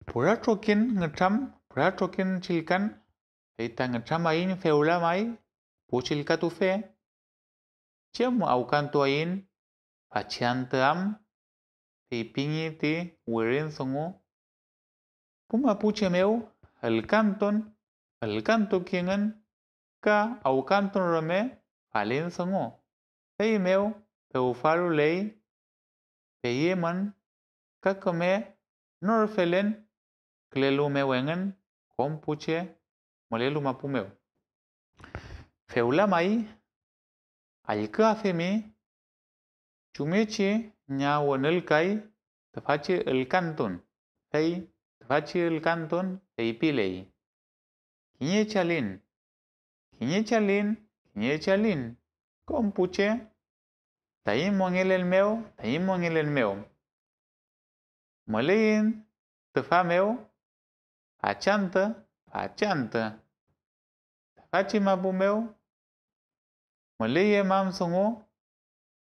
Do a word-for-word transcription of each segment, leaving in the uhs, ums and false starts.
Pura trokiñ ngütram, pura trokiñ chillkan, fey ta ngütramaiñ fewla may pu chillkatufe. ¿Chem awkantuaiñ fachi antü am? Feypingi ti wirin dungu. Pu mapuche mew ülkantun, ülkantukingün ka awkantun rume falin dungu, feymew pewfaluley peyemün ka küme nor felen külelu mew engün kom pu che mülelu mapu mew. Fewla may, allküafimi chumngechi ñawünülkay tüfachi ülkantun, fey tüfachi ülkantun feypiley: kiñe chalin, kiñe chalin, kiñe chalin, kom pu che, taiñ mongelel mew, taiñ mongelel mew. Müleiñ tüfa mew fachantü, fachantü. Tüfachi mapu mew müleyemam dungu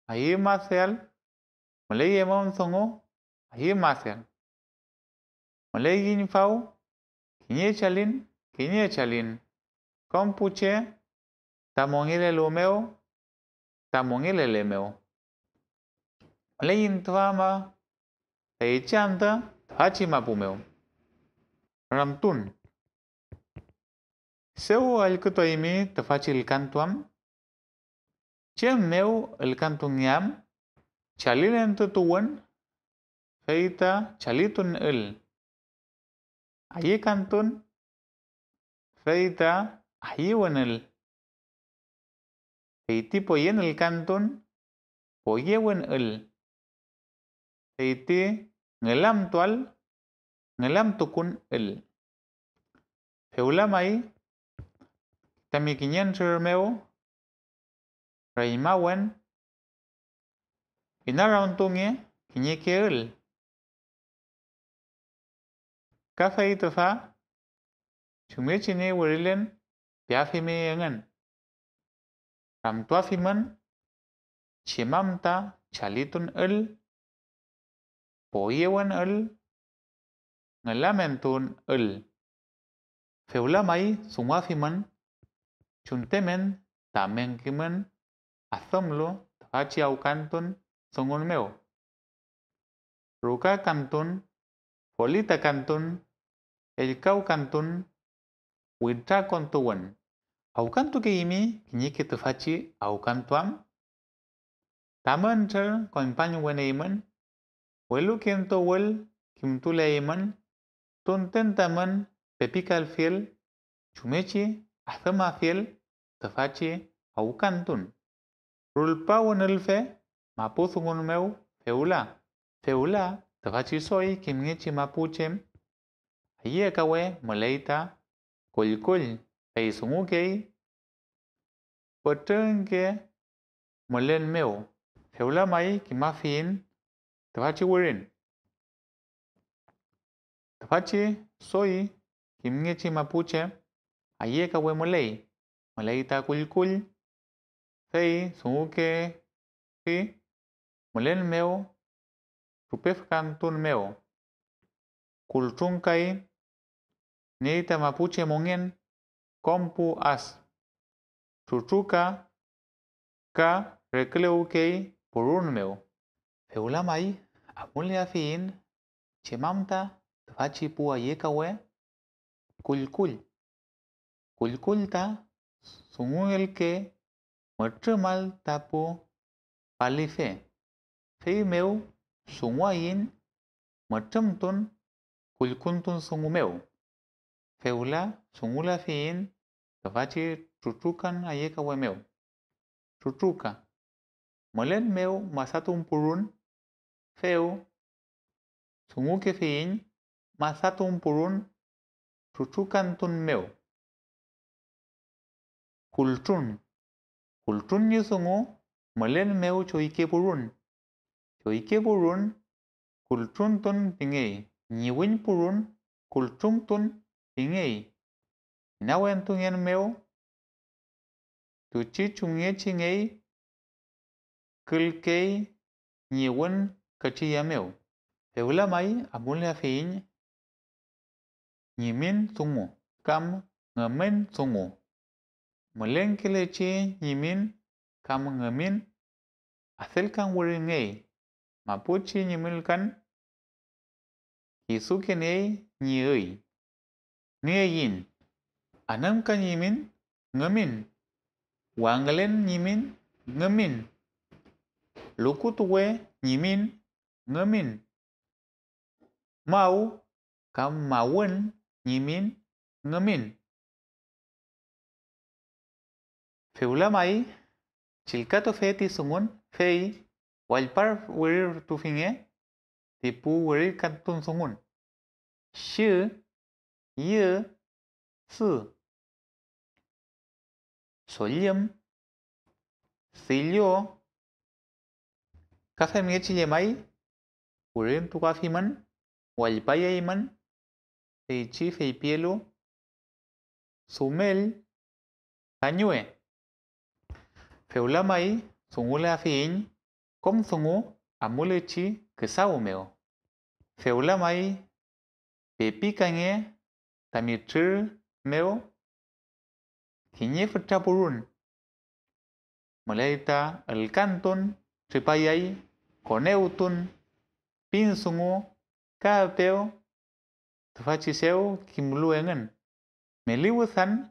ayümafial, müleyemam dungu ayümafial. Müleiñ faw kiñe chalin, kiñe chalin, kom pu che ta mongelelu mew, ta mongelele mew. Müleiñ tüfa ma feychi antü tüfachi mapu mew. Ramtun: ¿Dew allkütuaymi tüfachi ülkantu am? ¿Chem mew ülkantungeam? Chalilentu tuwün, fey ta chalitun ül. Ayekantun, fey ta ayüwün ül. Feyti poyen ülkantun, poyewün ül. Feyti ngülamtual, ngülamtukun ül. Fewla may, tami kiñentrür mew reñmawen, inaramtunge kiñeke ül. Ka fey tüfa chumngechi ñi wirilen peafimi engün. Ramtuafimün chem am ta chalitun ül, poyewün ül, ngülamentun ül. Fewla may dunguafimün chuntemen ta mengkimün adümlu tüfachi awkantun dungun mew: rukakantun, folitakantun, ellkawkantun, witrakontuwün. ¿Awkantukeymi kiñeke tüfachi awkantu am? Tamün trür koñpañweneymün, welu kintu wül kimtuleaymün, tunten tamün pepikalfiel chumngechi adümafiel tüfachi awkantun. Rulpawün ülfe mapu dungun mew fewla, fewla tüfachi doy kimngechi mapu chem ayekawe müley ta kullkull, fey dungukey pütrüngke mülen mew. Fewla may kimafiyiñ tüfachi wirin. Tüfachi doy kimngechi mapuche ayekawe müley, müley ta kullkull, fey dungukefi mülen mew rupefkantun mew. Kultrun kay niey ta mapuche mongen kom pu as. Trutruka ka reküluwkey purun mew. Fewla may amuleafiyiñ chem am ta tüfachi pu ayekawe. Kullkull. Kullkull ta dungungelke mütrümal ta pu palife, feymew dunguaiñ mütrümtun kullkuntun dungu mew. Fewla dungulafiyiñ tüfachi trutrukan ayekawe mew. Trutruka. Mülen mew masatun purun, fey dungukefiyiñ masatun purun trutrukantun mew. Kultrun. Kultrun ñi dungu mülen mew choyke purun. Choyke purun kultruntun pingey, ñiwiñ purun kultrumtun pingey. Inawentungen mew tuchi chumngechingey külkey ñi wün katrüya mew. Fewla may amuleafiyiñ ñimin dungu kam ngümin dungu. Mülenkelechi ñimin kam ngümin adelkan wiringey mapuchi ñimilkan, kisuke niey ñi üy. Nieiñ anümka ñimin ngümin, wangülen ñimin ngümin, lukutuwe ñimin ngümin, maw kam mawün ñimin ngümin. Fewla may, chillkatufe ti dungun, fey wallpar wirirtufinge ti pu wirirkatun dungun: xü, yü, sü, sollüm, sillo. Ka femngechi llemay, wirintukuafimün, wallpayaymün feychi feypielu: sumell, sañwe. Fewla may, dunguleafiyiñ kom dungu amulechi küdaw mew. Fewla may, pepikange tami trür mew kiñe fütra purun. Müley ta ülkantun, tripayay konewtun, pin dungu ka üpew, tüfachi dew kimlu engün. Meli wüdan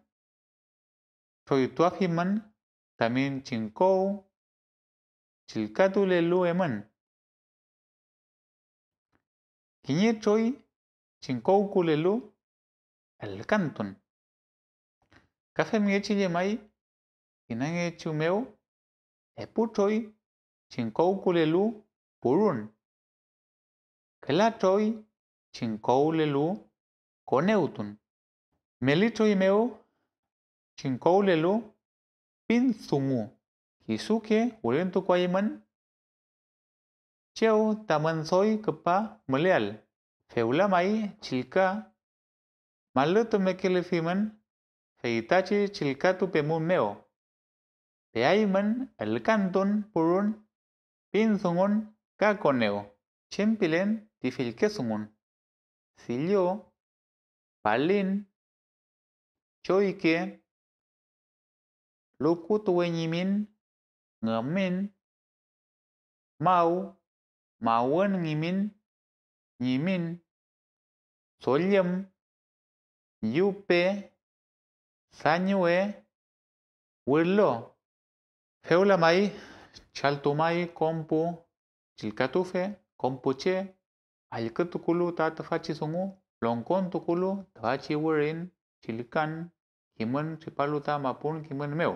troytuafimün tamün chingkow chillkatulelu emün. Kiñe troy chingkowkülelu ülkantun. Ka femngechi llemay, inangechu mew epu troy chingkowkülelu purun, küla troy chingkowlelu konewtun. Meli troy mew chingkowlelu pin dungu, kisuke wirintukuaymün chew tamün doy küpa müleael. Fewla may, chillka malütumekelefimün feytachi chillkatupemum mew. Peaymün ülkantun purun, pin dungun ka konew, chem pilen ti fillke dungun: sillo, palin, choyke, lukutuwe ñimin, ngümin, maw, mawün ñimin, ñimin, sollüm, yupe, sañwe, wülo. Fewla may, chaltumay kom pu chillkatufe, kom pu che allkütukulu ta tüfachi dungu, longkontukulu tüfachi wirin chillkan kimün tripalu ta mapun kimün mew.